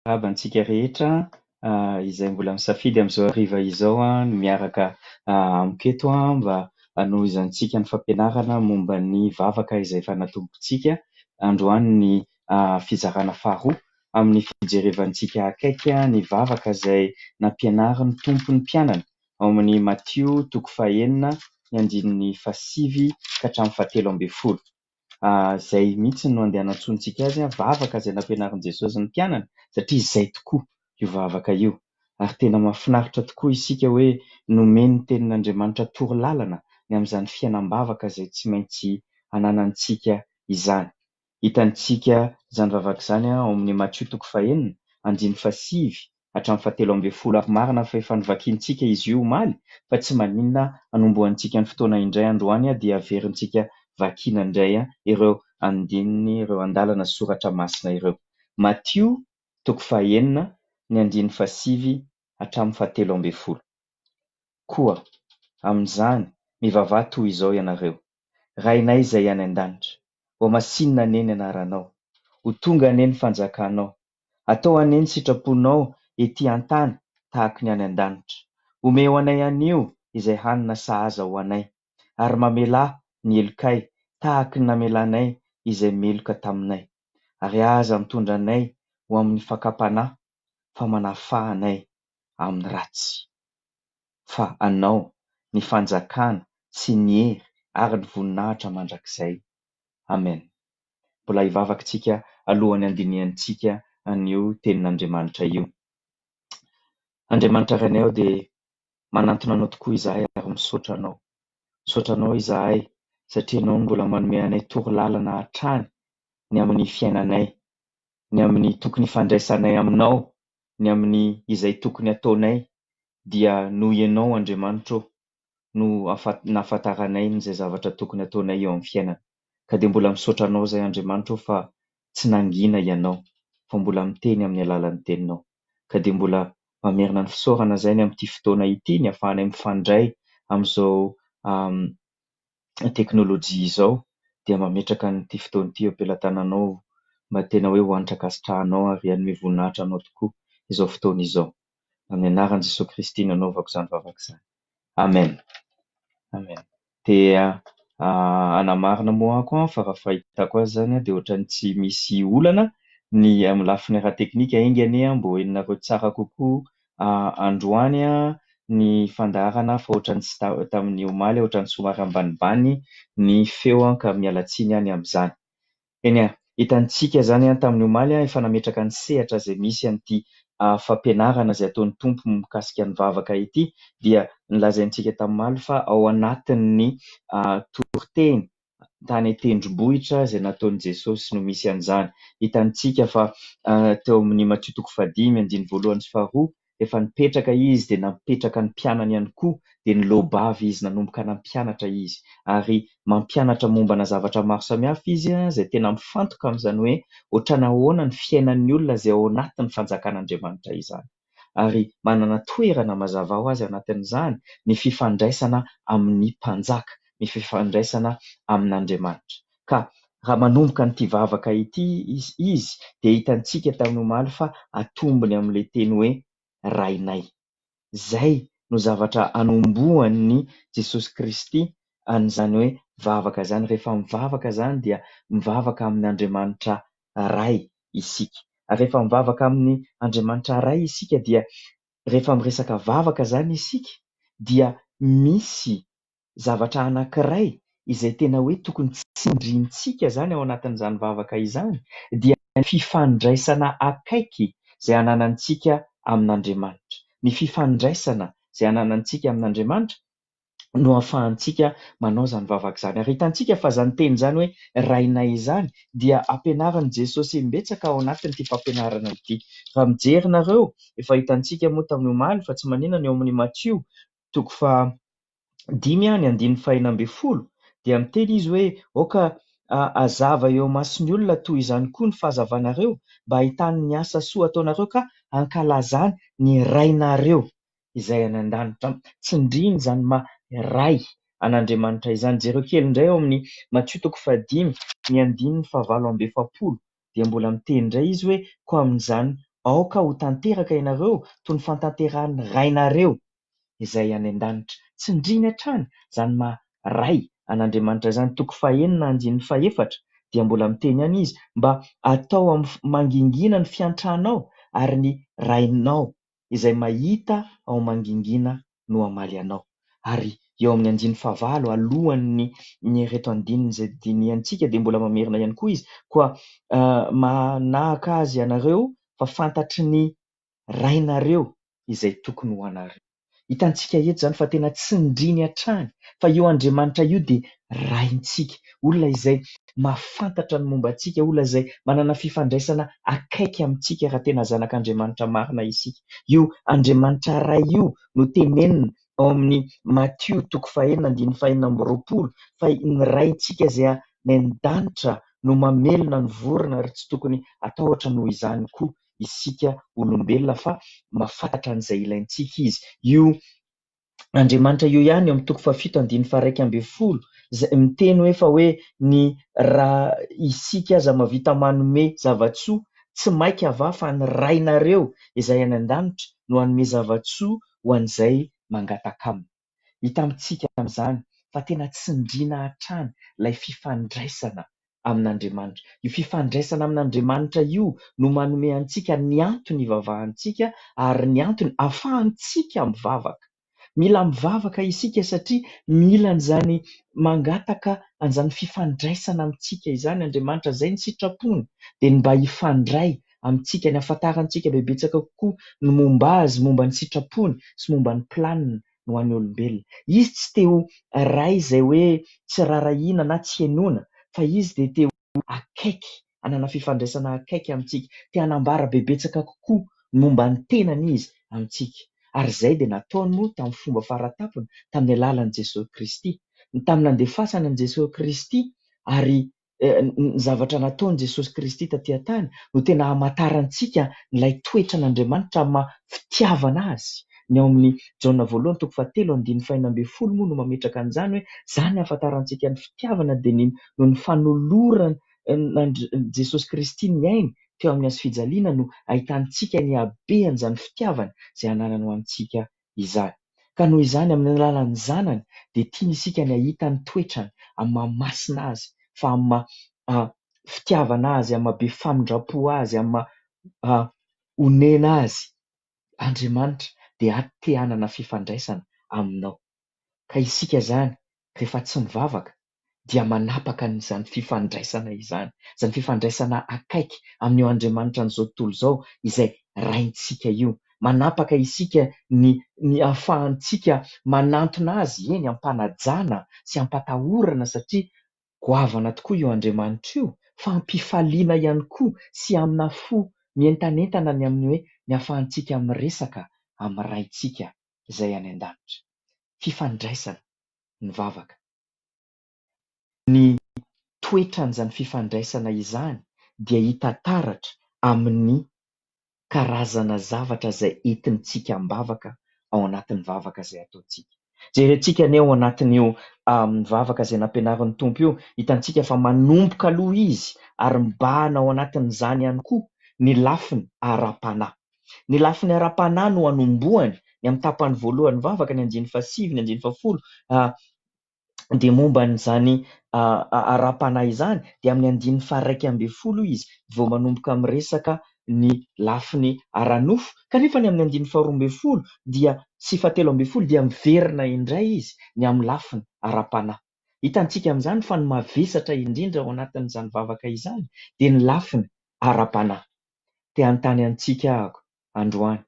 Miarahaba antsika rehetra izay mbola misafidy amin'izao hariva izao ny miaraka amiko eto mba hanohizantsika ny fampianarana momba ny vavaka izay efa natombokantsika. Androany ny fizarana faharoa amin'ny fijerevantsika akaiky ny vavaka izay nampianarin'ny Tompo ny mpianany ao amin'ny Matio toko faha-6 ny andininy faha-9 ka hatramin'ny faha-13. Izay mihitsy no andehanantsointsika azy, vavaka izay nampianarin'i Jesosy ny mpianany satria izay tokoa io vavaka io. Ary tena mahafinaritra tokoa isika hoe nomen'ny tenin'Andriamanitra torolalana ny amin'izany fiainam-bavaka izay tsy maintsy ananantsika izany. Hitantsika izany vavaka izany ao amin'ny Matio toko faha-6 andininy faha-9 hatramin'ny faha-13 ary marina fa efa novakintsika izy io omaly fa tsy maninona hanombohantsika ny fotoana indray androany dia averintsika vakiana indray ireo andininy, ireo andalana soratra masina ireo. Matio toko faha-6 ny andininy faha-9 hatramin'ny faha-13. Koa amin'izany mivavaha toy izao ianareo: Rainay izay any an-danitra, hohamasinina anie ny anaranao, ho tonga anie ny fanjakanao, atao anie ny sitraponao ety an-tany tahaka ny any an-danitra. Omeo anay anio izay hanina sahaza ho anay, ary mamelà ny helokay tahaka ny namelanay izay meloka taminay. Ary aza mitondra anay ho amin'ny fakam-panahy, fa manafaha anay amin'ny ratsy. Fa Anao ny fanjakana sy ny hery ary ny voninahitra mandrakizay. Amen. Mbola hivavaka isika alohan'ny handinihantsika an'io tenin'Andriamanitra io. Andriamanitra Rainay ao dia manantona Anao tokoa izahay ary misaotra Anao. Misaotra Anao izahay satria Ianao no mbola manome anay torolalana hatrany ny amin'ny fiainanay, ny amin'ny tokony hifandraisanay Aminao, ny amin'ny izay tokony hataonay dia noho Ianao Andriamanitra ô no nahafantaranay izay zavatra tokony hataonay eo amin'ny fiainana. Ka dia mbola misaotra Anao izahay Andriamanitra ô fa tsy nangina Ianao fa mbola miteny amin'ny alalan'ny teninao. Ka dia mbola mamerina ny fisaorana izahay ny amin'ity fotoana ity, ny ahafahanay mifandray amin'izao teknolojia izao dia mametraka an'ity fotoana ity eo am-pelatananao mba tena hoe ho hanitra ankasitrahanao ary hanome voninahitra anao tokoa izao fotoana izao. Amin'ny anaran'i Jesoa Kristy no anaovako izany vavaka izany. Amen. Amen. Dia hanamarina moa aho fa raha fahitako azy izany dia ohatran'ny tsy misy olana ny amin'ny lafiny ara-teknika. Enga anie mba ho henonareo tsara kokoa androany ny fandaharana fa ohatran'ny tsy tamin'ny omaly, ohatran'ny somary ambanimbany ny feo ka miala tsiny aho ny amin'izany. Eny e, hitantsika izany tamin'ny omaly efa nametraka ny sehatra izay misy an'ity fampianarana izay ataon'ny Tompo mikasika ny vavaka ity dia nolazaintsika tamin'ny omaly fa ao anatin'ny toriteny tany an-tendrombohitra izay nataon'i Jesosy no misy an'izany. Hitantsika fa teo amin'ny Matio toko fahadimy andininy voalohany sy faharoa, rehefa nipetraka izy dia nampipetraka ny mpianany ihany koa, dia niloa-bava izy, nanomboka nampianatra izy. Ary mampianatra mombana zavatra maro samihafa izy izay tena mifantoka amin'izany hoe ohatran'ahoana ny fiainan'ny olona izay ao anatin'ny fanjakan'Andriamanitra izany. Ary manana toerana mazava ho azy anatin'izany ny fifandraisana amin'ny mpanjaka, ny fifandraisana amin'Andriamanitra. Ka raha manomboka an'ity vavaka ity izy dia hitantsika tamin'ny omaly fa atombony amin'ilay teny hoe Rainay. Izay no zavatra anombohan'i Jesosy Kristy an'izany hoe vavaka izany. Rehefa mivavaka izany dia mivavaka amin'Andriamanitra Ray isika. Ary rehefa mivavaka amin'ny Andriamanitra Ray isika dia rehefa miresaka vavaka izany isika dia misy zavatra anankiray izay tena hoe tokony tsindrintsika izany ao anatin'izany vavaka izany dia ny fifandraisana akaiky izay ananantsika amin'Andriamanitra. Ny fifandraisana izay ananantsika amin'Andriamanitra no ahafahantsika manao izany vavaka izany. Ary hitantsika fa izany teny izany hoe Rainay izany dia ampianarin'i Jesosy imbetsaka ao anatin'ity fampianarana ity. Raha mijery nareo, efa hitantsika moa tamin'ny omaly fa tsy maninona ny eo amin'ny Matio toko faha-5 ny andininy faha-16 dia miteny izy hoe aoka hazava eo imason'ny olona toy izany koa ny fahazavanareo mba hahitany ny asa soa ataonareo ka hankalazany ny Rainareo izay any an-danitra. Tsindriny izany maha Ray an'Andriamanitra izany. Jereo kely indray ao amin'ny Matio toko faha-5 ny andininy fahavalo amby efapolo dia mbola miteny indray izy hoe koa amin'izany Aoka ho tanteraka ianareo toy ny fahatanterahan'ny Rainareo izay any an-danitra. Tsindriny hatrany izany maha Ray an'Andriamanitra izany. Toko fahenina andininy fahefatra dia mbola miteny ihany izy mba atao amin'ny mangingina ny fiantranao ary ny Rainao izay mahita ao mangingina no hamaly anao. Ary eo amin'ny andininy fahavalo alohan'ny ny ireto andininy izay dinihantsika dia mbola mamerina ihany koa izy, koa manahaka azy ianareo fa fantatry ny Rainareo izay tokony ho anareo. Hitantsika eto izany fa tena tsindriny hatrany fa io Andriamanitra io dia Raintsika, olona izay mahafantatra ny momba antsika, olona izay manana fifandraisana akaiky amintsika raha tena zanak'Andriamanitra marina isika. Io Andriamanitra Ray io no tenenina ao amin'ny Matio toko fahenina andininy fahenina amby roapolo fa ny Raintsika izay any an-danitra no mamelona ny vorona ary tsy tokony hatahotra noho izany koa isika olombelona fa mahafantatra an'izay ilaintsika izy. Io Andriamanitra io ihany eo amin'ny toko fahafito andininy faha-11 izay miteny hoe fa hoe ny raha isika aza mahavita manome zava-tsoa tsy maika va fa ny Rainareo izay any an-danitra no hanome zava-tsoa ho an'izay mangataka aminy. Hita amintsika amin'izany fa tena tsindriana hatrany ilay fifandraisana amin'Andriamanitra. Io fifandraisana amin'Andriamanitra io no manome antsika ny antony hivavahantsika ary ny antony ahafahantsika mivavaka. Mila mivavaka isika satria mila an'izany mangataka an'izany fifandraisana amintsika izany Andriamanitra, izay ny sitrapony dia ny mba hifandray amintsika, ny hahafantarantsika bebetsaka kokoa ny momba Azy, momba ny sitrapony sy momba ny planiny ho an'ny olombelona. Izy tsy te ho ray izay hoe tsy rarahiana na tsy henoina fa Izy dia te ho akaiky, hanana fifandraisana akaiky amintsika, te hanambara bebetsaka kokoa ny momba ny tenany Izy amintsika. Ary izay dia nataony moa tamin'ny fomba faratampony tamin'ny alalan'i Jesoa Kristy. Ny tamin'ny nandefasany an'i Jesoa Kristy ary ny zavatra nataon'i Jesosy Kristy taty an-tany no tena hamantarantsika ilay toetran'Andriamanitra amin'ny maha fitiavana Azy. Ny ao amin'ny Jaona voalohany toko fahatelo andininy fahenina ambin'ny folo moa no mametraka an'izany hoe izany hahafantarantsika ny fitiavana dia ny noho ny fanoloran'i Jesosy Kristy ny ainy teo amin'ny hazo fijaliana no ahitantsika ny habean'izany fitiavana izay ananany ho antsika izany. Ka noho izany, amin'ny alalan'ny Zanany, dia tiany isika ny hahita ny toetrany amin'ny maha masina Azy, fa amin'ny maha fitiavana Azy, amin'ny maha be famindram-po Azy, amin'ny maha onena Azy. Andriamanitra dia te hanana fifandraisana aminao. Ka isika izany, rehefa tsy mivavaka, dia manapaka an'izany fifandraisana izany, izany fifandraisana akaiky amin'io Andriamanitra an'izao tontolo izao izay Raintsika io. Manapaka isika ny ny ahafahantsika manantona Azy, eny am-panajana sy am-patahorana satria goavana tokoa io Andriamanitra io, fa am-pifaliana ihany koa sy amina fo mientanentana ny amin'ny hoe ny ahafahantsika miresaka amin'ny Raintsika izay any an-danitra. Fifandraisana ny vavaka. Ny toetran'izany fifandraisana izany dia hita taratra amin'ny karazana zavatra izay entintsika am-bavaka ao anatin'ny vavaka izay ataontsika. Jerentsika anie ao anatin'io vavaka izay nampianarin'ny Tompo io, hitantsika fa manomboka aloha izy ary mibahana ao anatin'izany ihany koa ny lafiny ara-panahy. Ny lafiny ara-panahy no anombohany ny amin'ny tapany voalohan'ny vavaka, ny andininy fahasivy, ny andininy fahafolo, dia momba an'izany ara-panahy izany, dia amin'ny andininy faha-11 izy vao manomboka miresaka ny lafiny ara-nofo, kanefa ny amin'ny andininy faha-12 dia sy faha-13 dia miverina indray izy ny amin'ny lafiny ara-panahy. Hitantsika amin'izany fa ny mavesatra indrindra ao anatin'izany vavaka izany dia ny lafiny ara-panahy. Te hanontany antsika aho androany,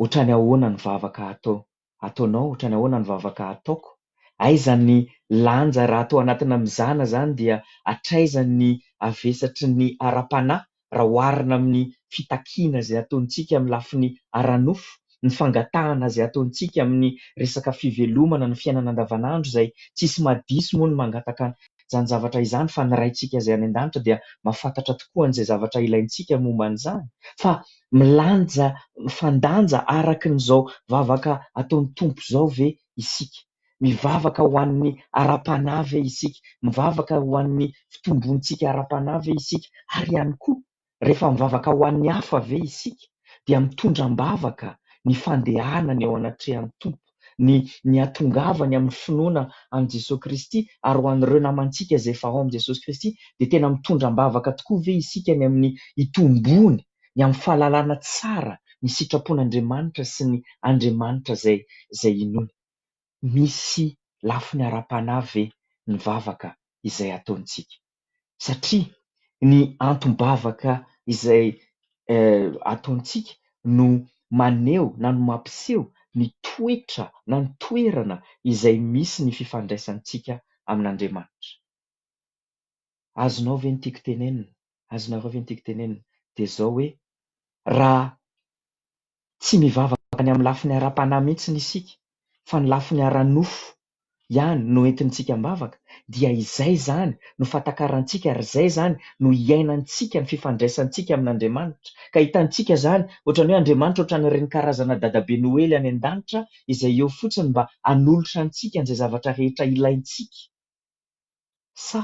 ohatrany ahoana ny vavaka atao ataonao, ohatrany ahoana ny vavaka ataoko? Aiza ny lanja raha atao anatina mizana izany dia hatraiza ny havesatry ny ara-panahy raha oharina amin'ny fitakiana izay ataontsika amin'ny lafiny ara-nofo, ny fangatahana izay ataontsika amin'ny resaka fivelomana, ny fiainana andavanandro izay tsisy mahadiso moa ny mangataka izany zavatra izany fa ny Raintsika izay any an-danitra dia mahafantatra tokoa an'izay zavatra ilaintsika momba an'izany fa milanja, mifandanja araka an'izao vavaka ataon'ny Tompo izao ve isika? Mivavaka ho an'ny ara-panahy ve isika? Mivavaka ho an'ny fitombontsika ara-panahy ve isika? Ary ihany koa, Rehefa mivavaka ho an'ny hafa ve isika dia mitondra am-bavaka ny fandehanany eo anatrehan'ny Tompo, ny ny hatongavany amin'ny finoana an'i Jesoa Kristy ary ho an'ireo namantsika izay efa ao amin'i Jesosy Kristy dia tena mitondra am-bavaka tokoa ve isika ny amin'ny hitombony ny amin'ny fahalalana tsara ny sitrapon'Andriamanitra sy ny Andriamanitra izay izay inoana? Misy lafiny ara-panahy ve ny vavaka izay ataontsika? Satria ny antom-bavaka izay ataontsika no maneho na no mampiseho ny toetra na ny toerana izay misy ny fifandraisantsika amin'Andriamanitra. Azonao ve ny tiako tenenina? Azonareo ve ny tiako tenenina? Dia izao hoe, raha tsy mivavaka ny amin'ny lafiny ara-panahy mihitsy isika fa ny lafiny ara-nofo ihany no entintsika am-bavaka dia izay izany no fahatakarantsika ary izay izany no iainantsika ny fifandraisantsika amin'Andriamanitra. Ka hitantsika izany ohatran'ny hoe Andriamanitra ohatran'ireny karazana dadabe Noely any an-danitra izay eo fotsiny mba hanolotra antsika an'izay zavatra rehetra ilaintsika. Sa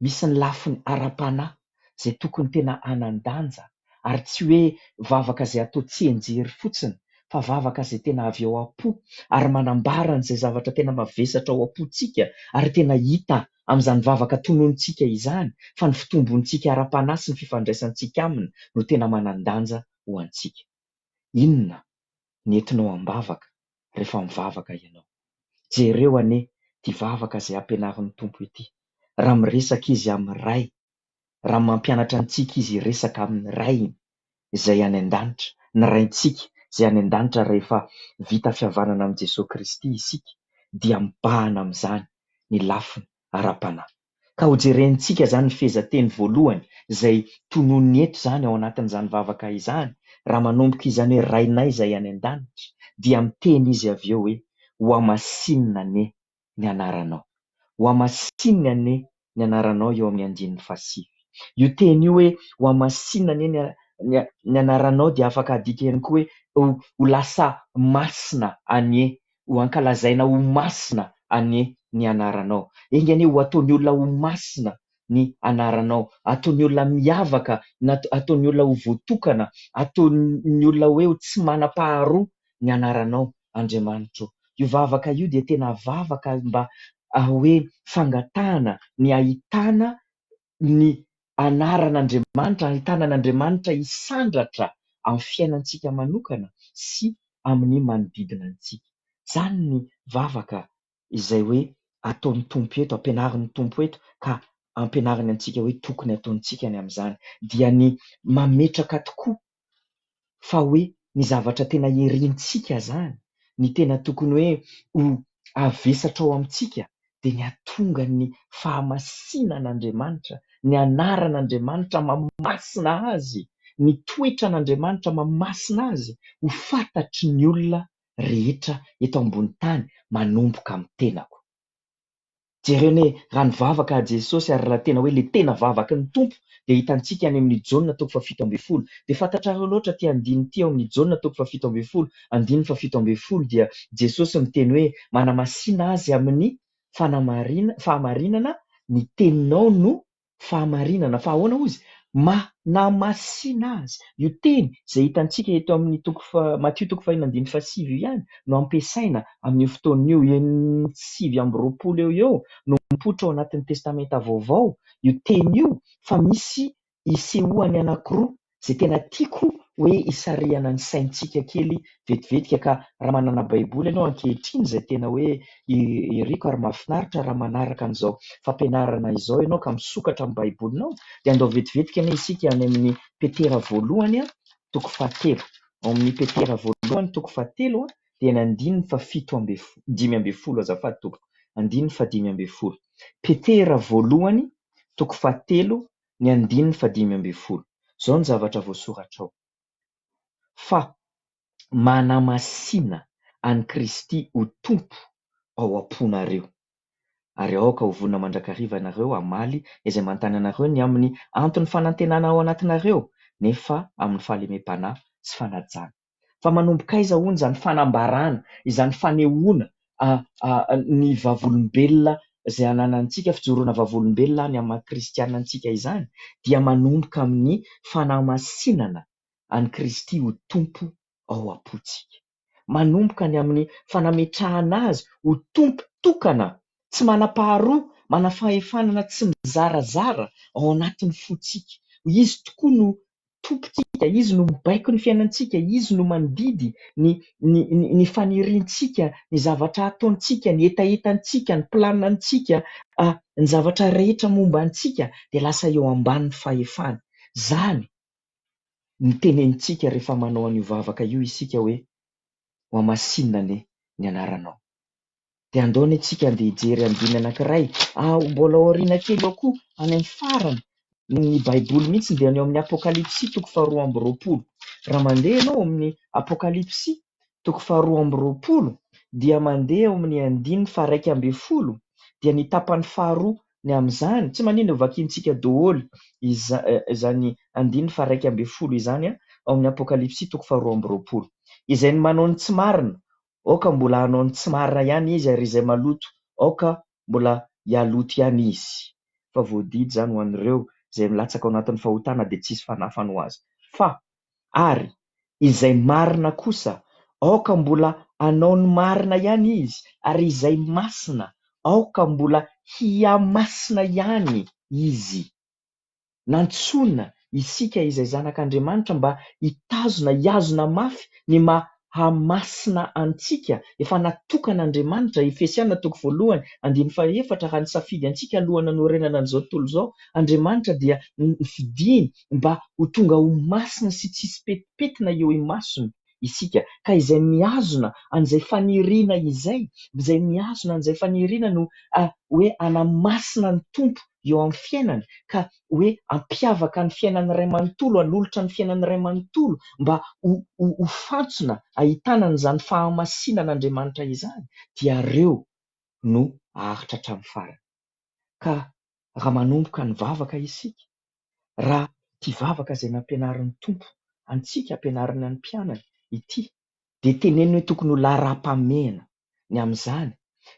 misy ny lafiny ara-panahy izay tokony tena hanan-danja ary tsy hoe vavaka izay atao tsianjery fotsiny fa vavaka izay tena avy ao am-po ary manambara an'izay zavatra tena mavesatra ao am-pontsika ary tena hita amin'izany vavaka tononintsika izany fa ny fitombontsika ara-panahy sy ny fifandraisantsika aminy no tena manan-danja ho antsika. Inona ny entinao am-bavaka rehefa mivavaka ianao? Jereo anie ity vavaka izay ampianarin'ny Tompo ity. Raha miresaka Izy amin'ny Ray, raha mampianatra antsika Izy hiresaka amin'ny Rainy izay any an-danitra, ny Raintsika izay any an-danitra rehefa vita fihavanana amin'i Jesoa Kristy isika dia mibahana amin'izany ny lafiny ara-panahy. Ka hojerentsika izany ny fehezanteny voalohany izay tononiny eto izany ao anatin'izany vavaka izany, raha manomboka izany hoe Rainay izay any an-danitra, dia miteny izy avy eo hoe, Hohamasinina anie ny anaranao. Hohamasinina anie ny anaranao eo amin'ny andininy fahasivy. Io teny io hoe hohamasinina anie ny ny ny anaranao dia afaka adika ihany koa hoe ho lasa masina anie Ho ankalazaina ho masina anie ny anaranao. Enga anie ho ataon'ny olona ho masina ny anaranao. Ataon'ny olona miavaka na ataon'ny olona ho voatokana, ataon'ny olona hoe ho tsy manam-paharoa ny anaranao Andriamanitra ô. Io vavaka io dia tena vavaka mba hoe fangatahana ny hahitana ny anaran'Andriamanitra, ahitana an'Andriamanitra hisandratra amin'ny fiainantsika manokana sy amin'ny manodidina antsika. Izany ny vavaka izay hoe ataon'ny Tompo eto, ampianarin'ny Tompo eto ka ampianariny antsika hoe tokony ataontsika ny amin'izany. Dia ny mametraka tokoa fa hoe ny zavatra tena irintsika izany, ny tena tokony hoe ho havesatra ao amintsika dia ny hahatonga ny fahamasinan'Andriamanitra, ny anaran'Andriamanitra mahamasina Azy, ny toetran'Andriamanitra mahamasina Azy ho fantatry ny olona rehetra eto ambony tany manomboka amin'ny tenako. Jereo anie raha nivavaka Jesosy ary raha tena hoe le tena vavaky ny Tompo dia hitantsika any amin'ny Jaona toko faha-17. Dia fantatrareo loatra ity andininy ity ao amin'ny Jaona toko faha-17, andininy faha-17 dia Jesosy miteny hoe manamasina azy amin'ny fanamarina fahamarinana ny teninao no fahamarinana. Fa ahoana hozy? Manamasina azy. Io teny izay hitantsika eto amin'ny toko faha, Matio toko fahenina andininy fahasivy io ihany no ampiasaina amin'io fotoana io. Eny 29 eo ho eo no mipoitra ao anatin'ny Testamenta Vaovao io teny io fa misy isehoany anankiroa izay tena tiako hoe hisarihana ny saintsika kely vetivetika ka raha manana baiboly ianao ankehitriny izay tena hoe iriko ary mahafinaritra raha manaraka an'izao fampianarana izao ianao ka misokatra amin'ny baibolinao dia andao vetivetika anie isika any amin'ny Petera voalohany toko fahatelo. Ao amin'ny Petera voalohany toko fahatelo dia ny andininy fahafito amby 15 azafady tompoko, andininy fahadimy ambin'ny folo. Petera voalohany toko fahatelo ny andininy faha-15. Izao ny zavatra voasoratra ao, Fa manamasina an'i Kristy ho Tompo ao am-ponareo, ary aoka ho vonona mandrakariva ianareo hamaly izay manontany anareo ny amin'ny anton'ny fanantenana ao anatinareo, nefa amin'ny fahalemem-panahy sy fanajana. Fa manomboka aiza hono izany fanambarana, izany fanehoana ny vavolombelona? izay ananantsika, fijoroana vavolombelona ny amin'ny maha kristiana antsika izany dia manomboka amin'ny fanamasinana an'i Kristy ho Tompo ao am-pontsika. Manomboka ny amin'ny fanametrahana Azy ho Tompo tokana, tsy manam-paharoa, manam-fahefanana tsy mizarazara ao anatin'ny fontsika. Izy tokoa no Tompontsika, Izy no mibaiko ny fiainantsika, Izy no mandidy ny ny ny faniriantsika, ny zavatra ataontsika, ny hetahetantsika, ny planinantsika, ny zavatra rehetra momba antsika dia lasa eo ambanin'ny fahefany. Izany no tenenintsika rehefa manao an'io vavaka io isika hoe, Hohamasinina anie ny anaranao. Dia andao anie tsika andeha hijery andininy anankiray. Ah, mbola ao aoriana kely ao koa, any amin'ny farany ny Baiboly mihitsy dia ny ao amin'ny Apokalypsy toko faharoa amby roapolo. Raha mandeha ianao ao amin'ny Apokalypsy toko faharoa amby roapolo dia mandeha ao amin'ny andininy faharaika ambin'ny folo dia ny tapany faharoa ny amin'izany, tsy maninona hovakiantsika daholo izany andininy faharaika ambin'ny folo izany ao amin'ny Apokalypsy toko faharoa amby roapolo. Izay manao ny tsy marina, aoka mbola hanao ny tsy marina ihany izy ary izay maloto aoka mbola hialoto ihany izy. Fa voadidy izany ho an'ireo izay milatsaka ao anatin'ny fahotana dia tsisy fanafany ho azy. Fa ary izay marina kosa aoka mbola hanao ny marina ihany izy ary izay masina aoka mbola hihamasina ihany izy. Nantsoina isika izay zanak'Andriamanitra mba hitazona, hihazona mafy ny maha masina antsika. Efa natokan'Andriamanitra, Efesiana toko voalohany andininy fahaefatra, raha nisafidy antsika alohan'ny nanorenana an'izao tontolo izao, Andriamanitra dia nofidiny mba ho tonga ho masina sy tsisy petipetina eo imasony isika. Ka izay mihazona an'izay faniriana izay, izay mihazona an'izay faniriana no hoe hanamasina ny Tompo eo amin'ny fiainany ka hoe hampiavaka ny fiainany iray manontolo, hanolotra ny fiainany iray manontolo mba ho ho ho fantsona ahitana an'izany fahamasinan'Andriamanitra izany dia ireo no haharitra hatramin'ny farany. Ka raha manomboka ny vavaka isika, raha ity vavaka izay nampianarin'ny Tompo antsika, ampianariny ny mpianany ity, dia teneniny hoe tokony ho laharam-pahamehana ny amin'izany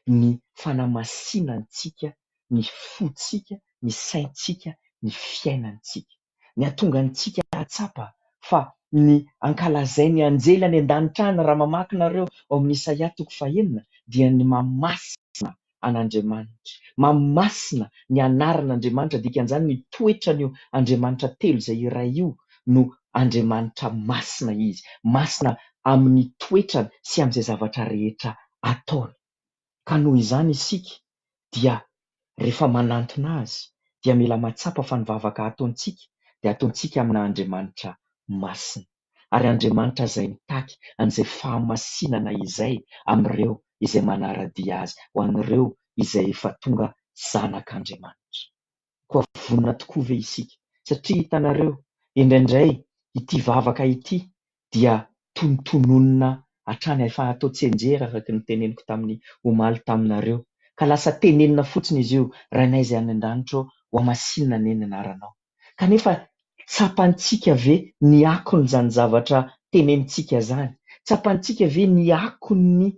ny fanamasinantsika ny fontsika, ny saintsika, ny fiainantsika. Ny hahatonga antsika hahatsapa fa ny ankalazain'ny anjely any an-danitra any raha mamaky nareo ao amin'ny Isaia toko fahenina dia ny mahamasina an'Andriamanitra, mahamasina ny anaran'Andriamanitra, dikan'izany ny toetran'io Andriamanitra telo izay iray io no Andriamanitra masina Izy, masina amin'ny toetrany sy amin'izay zavatra rehetra ataony. Ka noho izany isika dia rehefa manantona Azy dia mila mahatsapa fa ny vavaka ataontsika dia ataontsika amina Andriamanitra masina. Ary Andriamanitra izay mitaky an'izay fahamasinana izay amin'ireo izay manara-dia Azy, ho an'ireo izay efa tonga zanak'Andriamanitra. Koa vonona tokoa ve isika? Satria hitanareo, indraindray ity vavaka ity dia tonontononina hatrany, efa atao tsianjery araka ny noteneniko tamin'ny omaly taminareo, ka lasa tenenina fotsiny izy io, Rainay izay any an-danitra ô, hohamasinina anie ny anaranao. Kanefa tsapantsika ve ny akon'izany zavatra tenenintsika izany? Tsapantsika ve ny akon'ny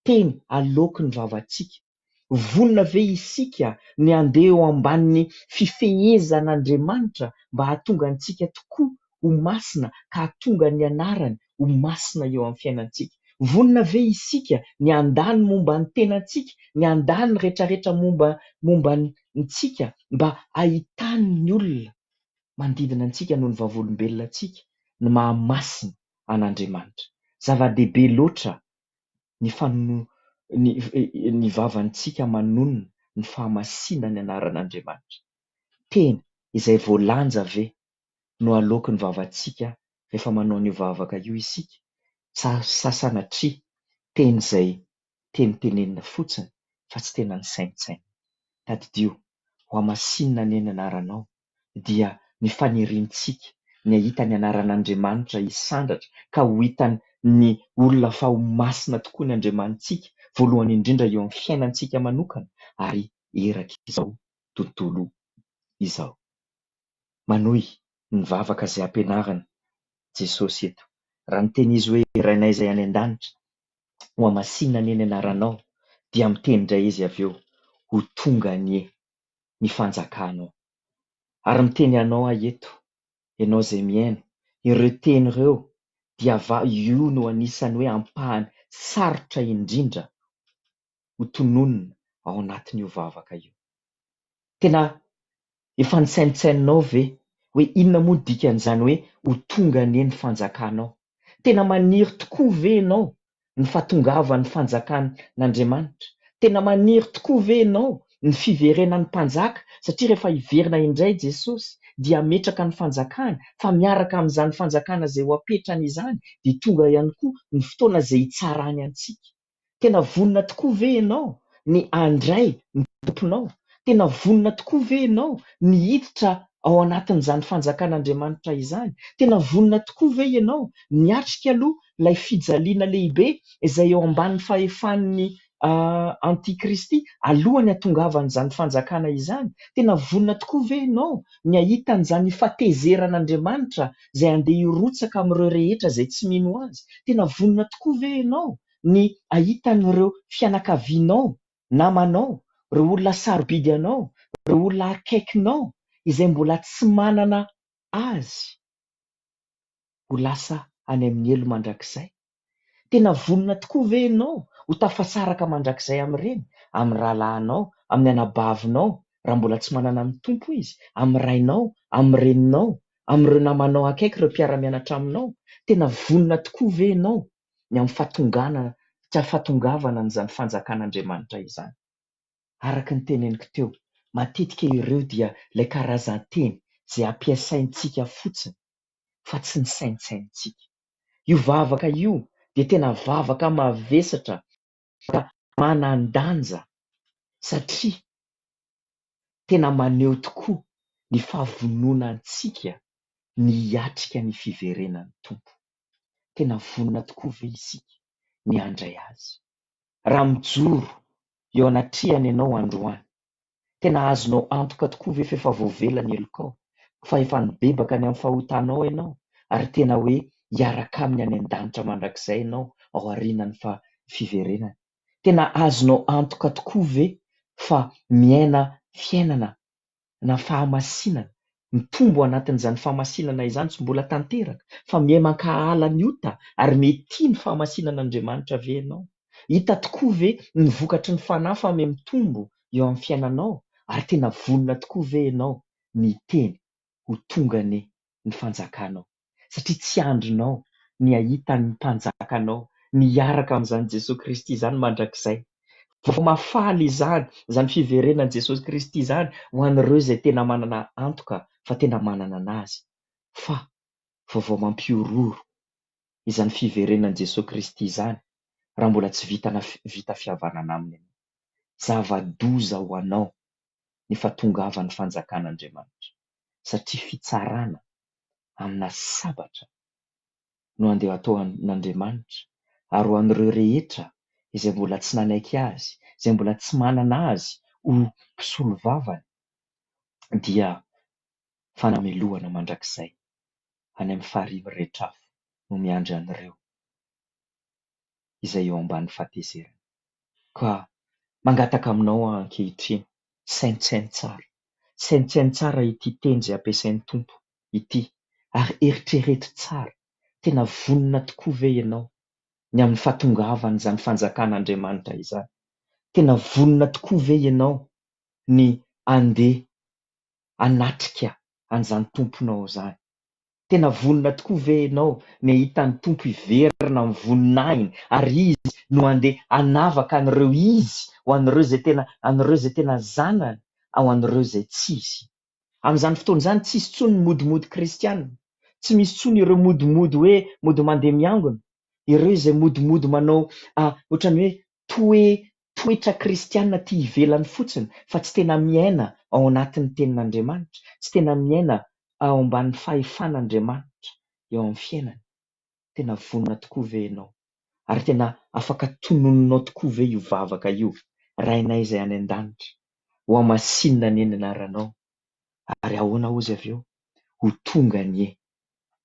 teny aloaky ny vavantsika? Vonona ve isika ny handeha eo ambanin'ny fifehezan'Andriamanitra mba hahatonga antsika tokoa ho masina ka hahatonga ny anarany ho masina eo amin'ny fiainantsika? Vonona ve isika ny handà ny momba ny tenantsika, ny handà ny rehetrarehetra momba momba antsika mba hahitan'ny olona manodidina antsika noho ny vavolombelona antsika ny maha masina an'Andriamanitra? Zava-dehibe loatra ny ny ny vavantsika manonona ny fahamasinan'ny anaran'Andriamanitra. Teny izay voalanja ve no aloaky ny vavantsika rehefa manao an'io vavaka io isika sa sa sanatria teny izay tenitenenina fotsiny fa tsy tena nisaintsainina? Tadidio, hohamasinina anie ny anaranao dia ny faniriantsika ny hahita ny anaran'Andriamanitra hisandratra ka ho hitan'ny olona fa ho masina tokoa ny Andriamanitsika, voalohany indrindra eo amin'ny fiainantsika manokana ary erak'izao tontolo izao. Manohy ny vavaka izay ampianarina Jesosy eto. Raha niteny Izy hoe, Rainay izay any an-danitra, hohamasinina anie ny anaranao, dia miteny indray Izy avy eo, Ho tonga anie ny fanjakanao. Ary miteny anao aho eto, ianao izay mihaino, ireo teny ireo dia va io no anisan'ny hoe ampahany sarotra indrindra ho tononina ao anatin'io vavaka io. Tena efa nisaintsaininao ve hoe inona moa ny dikan'izany hoe ho tonga anie ny fanjakanao? Tena maniry tokoa ve ianao ny fahatongavan'ny fanjakan'Andriamanitra? Tena maniry tokoa ve ianao ny fiverenan'ny mpanjaka? Satria rehefa hiverina indray Jesosy dia hametraka ny fanjakany, fa miaraka amin'izany fanjakana izay ho apetrany izany dia tonga ihany koa ny fotoana izay hitsarany antsika. Tena vonona tokoa ve ianao ny handray ny Tomponao? Tena vonona tokoa ve ianao ny hiditra ao anatin'izany fanjakan'Andriamanitra izany? Tena vonona tokoa ve ianao ny hiatrika aloha ilay fijaliana lehibe izay eo ambanin'ny fahefan'ny antikristy alohan'ny hahatongavan'izany fanjakana izany? Tena vonona tokoa ve ianao ny hahita an'izany fahatezeran'Andriamanitra izay handeha hirotsaka amin'ireo rehetra izay tsy mino Azy? Tena vonona tokoa ve ianao ny hahita an'ireo fianakavianao, namanao, ireo olona sarobidy anao, ireo olona akaikinao izay mbola tsy manana Azy ho lasa any amin'ny helo mandrakizay? Tena vonona tokoa ve ianao ho tafasaraka mandrakizay amin'ireny, amin'ny rahalahinao, amin'ny anabavinao, raha mbola tsy manana ny Tompo izy, amin'ny rainao, amin'ny reninao, amin'ireo namanao akaiky, ireo mpiara-mianatra aminao? Tena vonona tokoa ve ianao ny amin'ny fahatongana tsy ahafatongavana an'izany fanjakan'Andriamanitra izany? Araka ny teneniko teo, matetika ireo dia ilay karazan-teny izay ampiasaintsika fotsiny fa tsy ny saintsaintsika. Io vavaka io dia tena vavaka mavesatra, vavaka manan-danja satria tena maneho tokoa ny fahavononantsika ny hiatrika ny fiverenan'ny Tompo. Tena vonona tokoa ve isika ny handray Azy? Raha mijoro eo anatrehany ianao androany, tena azonao antoka tokoa ve fa efa voavela ny helokao, fa efa nibebaka ny amin'ny fahotanao ianao ary tena hoe hiaraka aminy any an-danitra mandrakizay ianao ao aorianan'ny fiverenany? Tena azonao antoka tokoa ve fa miaina fiainana na fahamasinana, mitombo anatin'izany fahamasinana izany tsy mbola tanteraka, fa miha mankahala ny ota ary miha tia ny fahamasinan'Andriamanitra ve ianao? Hita tokoa ve ny vokatry ny fanahy fa miha mitombo eo amin'ny fiainanao ary tena vonona tokoa ve ianao ny hiteny ho tonga anie ny fanjakanao satria tsy andrinao ny hahita ny mpanjakanao, ny hiaraka amin'izany Jesoa Kristy izany mandrakizay. Vaovao mahafaly izany, izany fiverenan'i Jesosy Kristy izany ho an'ireo izay tena manana antoka fa tena manana an'Azy. Fa vaovao mampihorohoro izany fiverenan'i Jesosy Kristy izany raha mbola tsy vitana vita fihavanana Aminy ianao. Zava-doza ho anao ny fahatongavan'ny fanjakan'Andriamanitra satria fitsarana amina sabatra no andeha hataon'Andriamanitra ary ho an'ireo rehetra izay mbola tsy nanaiky Azy, izay mbola tsy manana Azy ho mpisolovavany dia fanamelohana mandrakizay any amin'ny farihy mirehitra afo no miandry an'ireo izay eo ambany fahatezerana. Ka mangataka aminao aho ankehitriny, saintsaino tsara, saintsaino tsara ity teny izay ampiasain'ny Tompo ity ary eritrereto tsara, tena vonona tokoa ve ianao ny amin'ny fahatongavan'izany fanjakan'Andriamanitra izany? Tena vonona tokoa ve ianao ny handeha hanatrika an'izany Tomponao izany? Tena vonona tokoa ve ianao ny hahita ny Tompo hiverina amin'ny voninahiny ary Izy no handeha hanavaka an'ireo izy ho an'ireo izay tena an'ireo izay tena zanany ho an'ireo izay tsy izy? Amin'izany fotoana izany tsy hisy intsony ny modimody kristiana, tsy misy intsony ireo modimody hoe mody mandeha miangona, ireo izay modimody manao ohatran'ny hoe toe toetra kristiana aty ivelany fotsiny fa tsy tena miaina ao anatin'ny tenin'Andriamanitra, tsy tena miaina ao ambanin'ny fahefan'Andriamanitra eo amin'ny fiainany. Tena vonona tokoa ve ianao? Ary tena afaka tononinao tokoa ve io vavaka io? Rainay izay any an-danitra, hohamasinina anie ny anaranao. Ary ahoana hozy avy eo? Ho tonga anie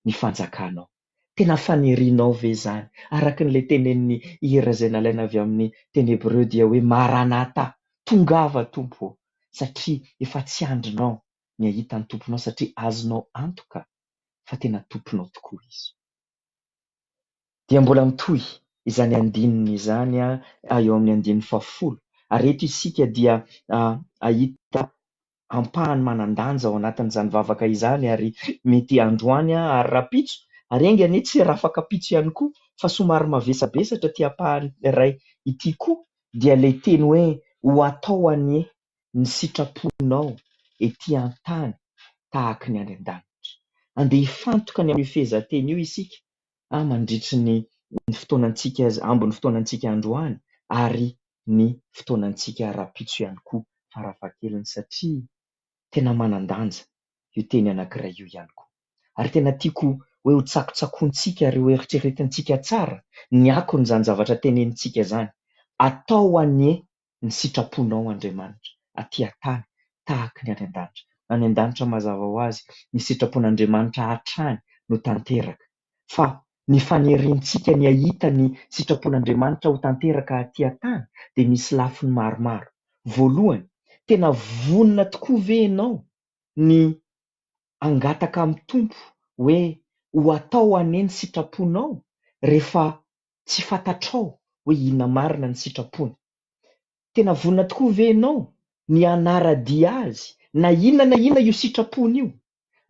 ny fanjakanao. Tena fanirianao ve izany? Araka an'ilay tenenin'ny hira izay nalaina avy amin'ny teny hebreo dia hoe Maranatha, Tongava Tompo ô, satria efa tsy andrinao ny hahita ny Tomponao satria azonao antoka fa tena Tomponao tokoa Izy. Dia mbola mitohy izany andininy izany eo amin'ny andininy fahafolo. Ary eto isika dia hahita ampahany manan-danja ao anatin'izany vavaka izany ary mety androany ary rahampitso ary enga anie tsy rafakapitso ihany koa fa somary mavesabesatra ity ampahany iray ity koa dia ilay teny hoe ho atao anie ny sitraponao ety an-tany tahaka ny any an-danitra. Andeha hifantoka ny amin'io fehezanteny io isika mandritry ny fotoanantsika, ambin'ny fotoanantsika androany ary ny fotoanantsika rahampitso ihany koa farafahakeliny satria tena manan-danja io teny anankiray io ihany koa. Ary tena tiako hoe ho tsakotsakointsika ary ho eritreretintsika tsara ny akon'izany zavatra tenenintsika izany. Atao anie ny sitraponao Andriamanitra aty an-tany tahaka ny any an-danitra. Any an-danitra mazava ho azy ny sitrapon'Andriamanitra hatrany no tanteraka. Fa ny faniriantsika ny hahita ny sitrapon'Andriamanitra ho tanteraka aty an-tany dia misy lafiny maromaro. Voalohany, tena vonona tokoa ve ianao ny hangataka amin'ny Tompo hoe ho atao anie ny sitraponao rehefa tsy fantatrao hoe inona marina ny sitrapony? Tena vonona tokoa ve ianao ny hanara-dia Azy na inona na inona io sitrapony io?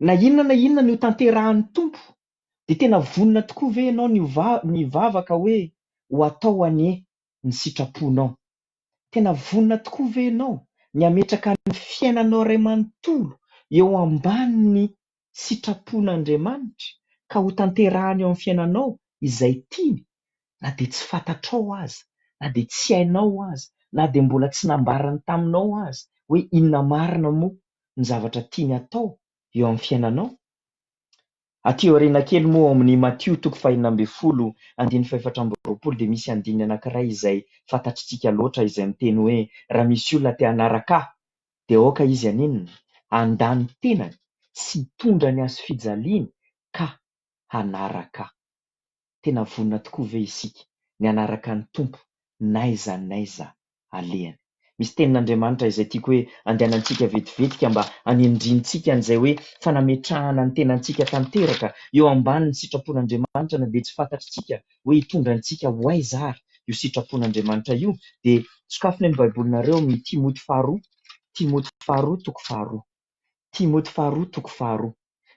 Na inona na inona ny hotanterahan'ny Tompo? Dia tena vonona tokoa ve ianao ny ny hivavaka hoe ho atao anie ny sitraponao? Tena vonona tokoa ve ianao ny hametraka ny fiainanao iray manontolo eo ambanin'ny sitrapon'Andriamanitra ka hotanterahany eo amin'ny fiainanao izay tiany na dia tsy fantatrao aza, na dia tsy hainao aza, na dia mbola tsy nambarany taminao aza hoe inona marina moa ny zavatra tiany hatao eo amin'ny fiainanao? Aty aoriana kely moa ao amin'ny Matio toko fahenina ambin'ny folo andininy fahefatra amby roapolo dia misy andininy anankiray izay fantatritsika loatra izay miteny hoe raha misy olona te hanaraka ahy dia aoka izy haninona? Handà ny tenany sy hitondra ny hazofijaliany ka hanaraka ahy. Tena vonona tokoa ve isika ny hanaraka ny Tompo n'aiza n'aiza alehany? Misy tenin'Andriamanitra izay tiako hoe andehanantsika vetivetika mba hanindriantsika an'izay hoe fanametrahana ny tenantsika tanteraka eo ambanin'ny sitrapon'Andriamanitra na dia tsy fantatritsika hoe hitondra antsika ho aiza ary io sitrapon'Andriamanitra io dia sokafina ny Baibolinareo amin'ny Timoty faharoa, Timoty faharoa toko faharoa. Timoty faharoa toko faharoa.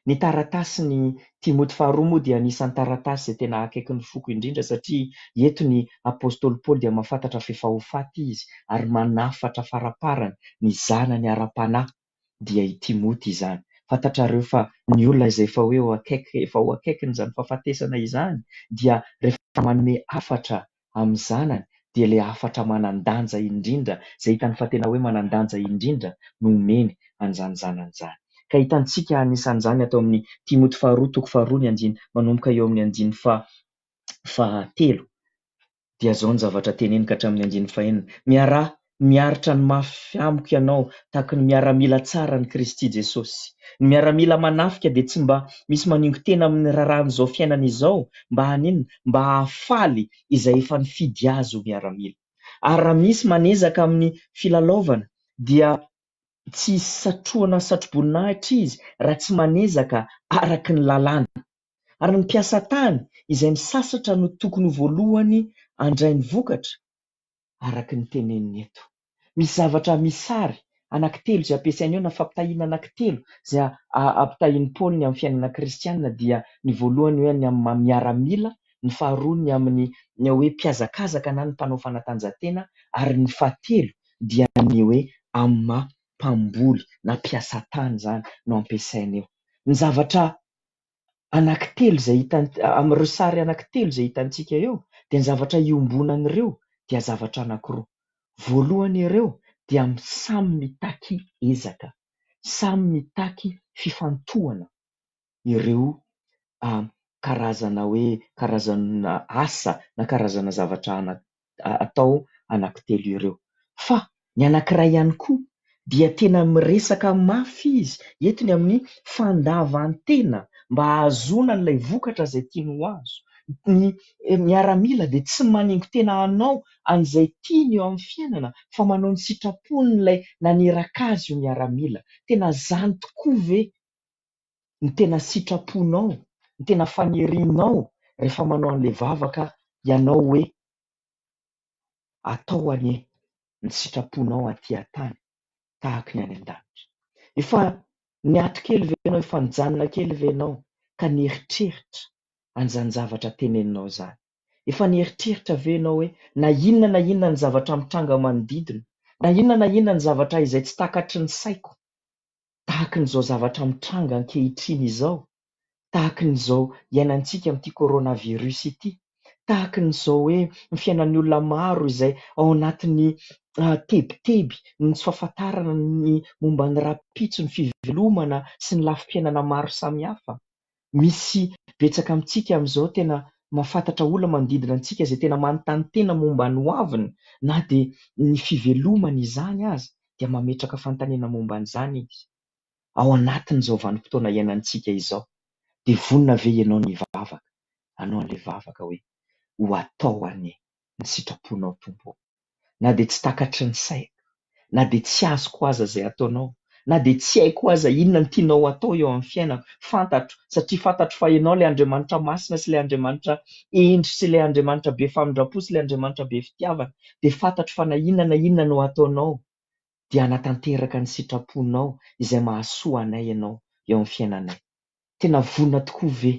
Ny taratasin'i Timoty faharoa moa dia anisan'ny taratasy izay tena akaiky ny foko indrindra satria eto ny apostoly Paoly dia mahafantatra fa efa ho faty izy ary manafatra faraparany ny zanany ara-panahy dia i Timoty izany. Fantatrareo fa ny olona izay efa hoe eo akaiky, efa ho akaikin'izany fahafatesana izany dia rehefa manome hafatra amin'ny zanany dia ilay hafatra manan-danja indrindra, izay hitany fa tena hoe manan-danja indrindra no omeny an'izany zanany izany. Ka hitantsika anisan'izany ato amin'ny Timoty faharoa toko faharoa ny andiny manomboka eo amin'ny andiny fahatelo. Dia izao ny zavatra teneniko ka hatramin'ny andininy fahenina, Miaraha miaritra ny mafy amiko ianao, tahaka ny miaramila tsara an'i Kristy Jesosy. Ny miaramila manafika dia tsy mba misy maningo-tena amin'ny raharahan'izao fiainana izao, mba haninona? Mba hahafaly izay efa nifidy azy ho miaramila. Ary raha misy manezaka amin'ny filalaovana, dia tsy satrohana satroboninahitra izy raha tsy manezaka araka ny lalàna. Ary ny mpiasa tany izay misasatra no tokony ho voalohany handray ny vokatra, araka ny teneniny eto. Misy zavatra misy sary anankitelo izay ampiasainy eo na fampitahiana anankitelo izay ampitahian'i Paoly ny amin'ny fiainana kristiana dia ny voalohany hoe ny amin'ny maha miaramila, ny faharoa ny amin'ny ny hoe mpihazakazaka na ny mpanao fanatanjahantena ary ny fahatelo dia ny hoe amin'ny maha mpamboly na mpiasa tany izany no ampiasainy eo. Ny zavatra anankitelo izay hita amin'ireo sary anankitelo izay hitantsika eo dia ny zavatra iombonan'ireo dia zavatra anankiroa. Voalohany ireo dia samy mitaky ezaka, samy mitaky fifantohana ireo karazana hoe karazana asa na karazana zavatra atao anankitelo ireo. Fa ny anankiray ihany koa dia tena miresaka mafy izy eto ny amin'ny fandavan-tena mba hahazoana an'ilay vokatra izay tiany ho azo. Ny miaramila dia tsy maningo tena hanao an'izay tiany eo amin'ny fiainana fa manao ny sitrapon'ilay naniraka azy io miaramila. Tena izany tokoa ve ny tena sitraponao, ny tena fanirianao rehefa manao an'ilay vavaka ianao hoe atao anie ny sitraponao aty an-tany tahaka ny any an-danitra. Efa niato kely ve ianao, efa nijanona kely ve ianao ka nieritreritra an'izany zavatra teneninao izany? Efa nieritreritra ve ianao hoe na inona na inona ny zavatra mitranga manodidina, na inona na inona ny zavatra izay tsy takatry ny saiko, tahaka an'izao zavatra mitranga ankehitriny izao, tahaka an'izao iainantsika amin'ity coronavirus ity, tahaka an'izao hoe ny fiainan'ny olona maro izay ao anatin'ny tebiteby noho ny tsy fahafantarana ny momba ny rahampitso, ny fivelomana sy ny lafim-piainana maro samihafa. Misy betsaka amintsika amin'izao tena mahafantatra olona manodidina antsika izay tena manontany tena momba ny hoaviny na dia ny fivelomany izany aza dia mametraka fanontaniana momba an'izany izy. Ao anatin'izao vanim-potoana iainantsika izao dia vonona ve ianao ny hivavaka, hanao an'ilay vavaka hoe ho atao anie ny sitraponao Tompo ô. Na dia tsy takatry ny saiko, na dia tsy azoko aza izay ataonao, na dia tsy haiko aza inona no tianao atao eo amin'ny fiainako, fantatro satria fantatro fa ianao ilay Andriamanitra masina sy ilay Andriamanitra hendry sy ilay Andriamanitra be famindram-po sy ilay Andriamanitra be fitiavana, dia fantatro fa na inona na inona no ataonao dia hanatanteraka ny sitraponao izay mahasoa anay ianao eo amin'ny fiainanay. Tena vonona tokoa ve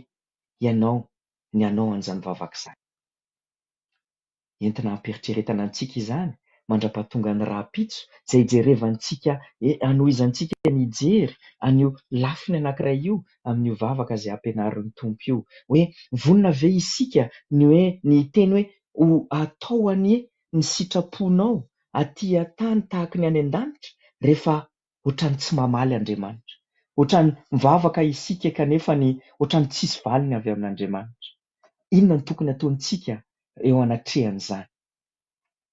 ianao ny hanao an'izany vavaka izany? Entina hampiheritreretana antsika izany mandra-pahatonga ny rahampitso izay hijerevantsika, hanohizantsika ny hijery an'io lafiny anankiray io amin'io vavaka izay ampianarin'ny Tompo io. Hoe vonona ve isika ny hoe ny hiteny hoe ho atao anie ny sitraponao aty an-tany tahaka ny any an-danitra rehefa ohatran'ny tsy mamaly Andriamanitra. Ohatran'ny mivavaka isika kanefa ny ohatran'ny tsisy valiny avy amin'Andriamanitra. Inona no tokony hataontsika eo anatrehan'izany?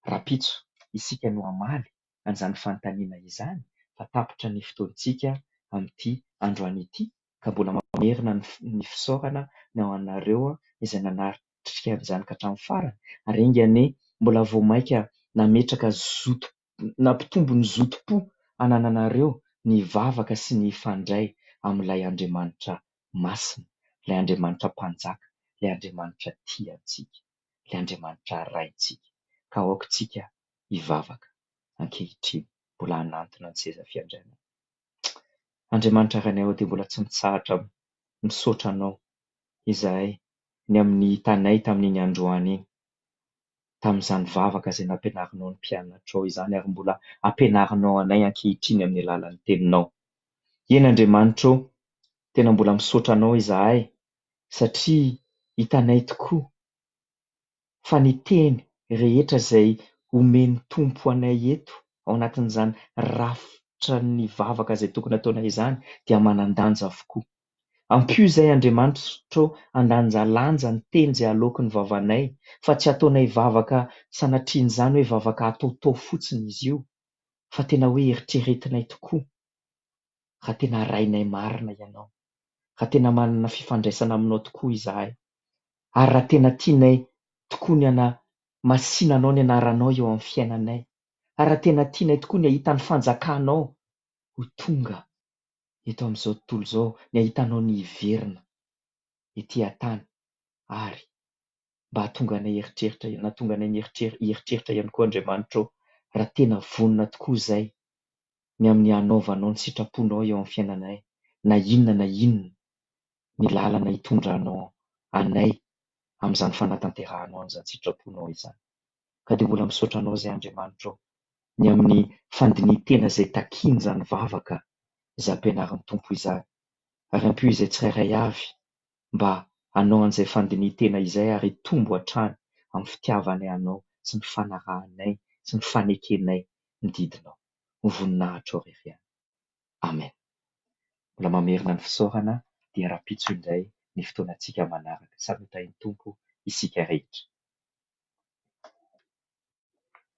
Rahampitso isika no hamaly an'izany fanontaniana izany fa tapitra ny fotoantsika amin'ity androany ity ka mbola mamerina ny fisaorana ny ho anareo izay nanatrika an'izany ka hatramin'ny farany ary enga anie mbola vao mainka nametraka zoto, nampitombo ny zotom-po anananareo ny hivavaka sy ny hifandray amin'ilay Andriamanitra masina, ilay Andriamanitra Mpanjaka, ilay Andriamanitra tia antsika, ilay Andriamanitra Raintsika. Ka aoka isika hivavaka ankehitriny, mbola hanantona ny seza fiandrianana. Andriamanitra Rainay ô, dia mbola tsy mitsahatra misaotra Anao izahay ny amin'ny hitanay tamin'iny androany iny, tamin'izany vavaka izay nampianarinao ny mpianatrao izany ary mbola ampianarinao anay ankehitriny amin'ny alalan'ny teninao. Eny Andriamanitra ô, tena mbola misaotra Anao izahay satria hitanay tokoa fa ny teny rehetra izay omen'ny Tompo anay eto ao anatin'izany rafitra ny vavaka izay tokony ataonay izany dia manan-danja avokoa. Ampio izay Andriamanitra ô handanjalanja ny teny izay aloaky ny vavanay fa tsy ataonay vavaka sanatrian'izany hoe vavaka ataotao fotsiny izy io fa tena hoe eritreretinay tokoa raha tena Rainay marina Ianao, raha tena manana fifandraisana aminao tokoa izahay ary raha tena tianay tokoa ny hanamasinanao ny anaranao eo amin'ny fiainanay ary raha tena tianay tokoa ny hahita ny fanjakanao ho tonga eto amin'izao tontolo izao, ny hahitanao ny hiverina ety an-tany ary mba hahatonga anay hieritreritra, nahatonga anay hieritreritra ihany koa Andriamanitra ô, raha tena vonona tokoa izay ny amin'ny hanaovanao ny sitraponao eo amin'ny fiainanay, na inona na inona ny lalana hitondranao anay amin'izany fanatanterahanao an'izany sitraponao izany. Ka dia mbola misaotra Anao izay Andriamanitra ô, ny amin'ny fandinihin-tena izay takian'izany vavaka izay ampianarin'ny Tompo izany, ary ampio izay tsirairay avy mba hanao an'izay fandinihin-tena izay ary hitombo hatrany amin'ny fitiavanay Anao sy ny fanarahanay sy ny fanekenay ny didinao. Ho voninahitrao irery ihany. Amen. Mbola mamerina ny fisaorana dia rahampitso indray ny fotoanantsika manaraka. Samy ho tahin'ny Tompo isika rehetra.